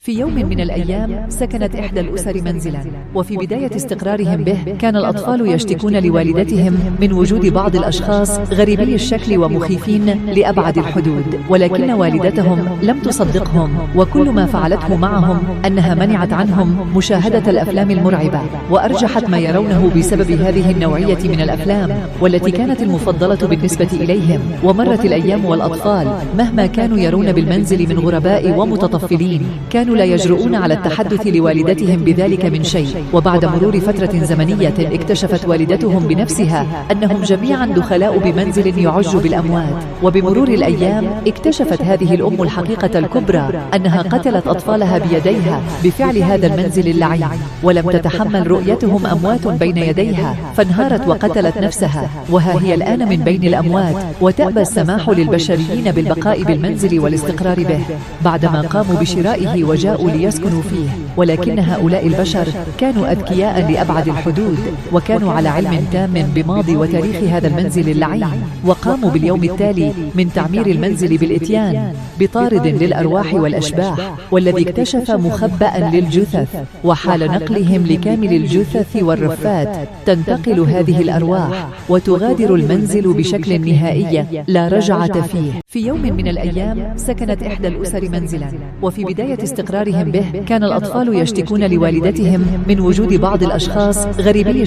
في يوم من الأيام سكنت إحدى الأسر منزلاً، وفي بداية استقرارهم به كان الأطفال يشتكون لوالدتهم من وجود بعض الأشخاص غريبي الشكل ومخيفين لأبعد الحدود، ولكن والدتهم لم تصدقهم، وكل ما فعلته معهم أنها منعت عنهم مشاهدة الأفلام المرعبة، وأرجحت ما يرونه بسبب هذه النوعية من الأفلام والتي كانت المفضلة بالنسبة إليهم. ومرت الأيام والأطفال مهما كانوا يرون بالمنزل من غرباء ومتطفلين كانوا لا يجرؤون على التحدث لوالدتهم بذلك من شيء. وبعد مرور فترة زمنية اكتشفت والدتهم بنفسها أنهم جميعا دخلاء بمنزل يعج بالأموات. وبمرور الأيام اكتشفت هذه الأم الحقيقة الكبرى، أنها قتلت أطفالها بيديها بفعل هذا المنزل اللعين، ولم تتحمل رؤيتهم أموات بين يديها فانهارت وقتلت نفسها، وها هي الآن من بين الأموات وتأبى السماح للبشريين بالبقاء بالمنزل والاستقرار به بعدما قاموا بشرائه وجاءوا ليسكنوا فيه. ولكن هؤلاء البشر كانوا أذكياء لأبعد الحدود، وكانوا على علم تام بماضي وتاريخ هذا المنزل اللعين، وقاموا باليوم التالي من تعمير المنزل بالإتيان بطارد للأرواح والأشباح، والذي اكتشف مخبأ للجثث. وحال نقلهم لكامل الجثث والرفات تنتقل هذه الأرواح وتغادر المنزل بشكل نهائي لا رجعة فيه. في يوم من الأيام سكنت إحدى الأسر منزلاً، وفي بداية استقرارهم به كان الأطفال يشتكون لوالدتهم من وجود بعض الأشخاص غريبي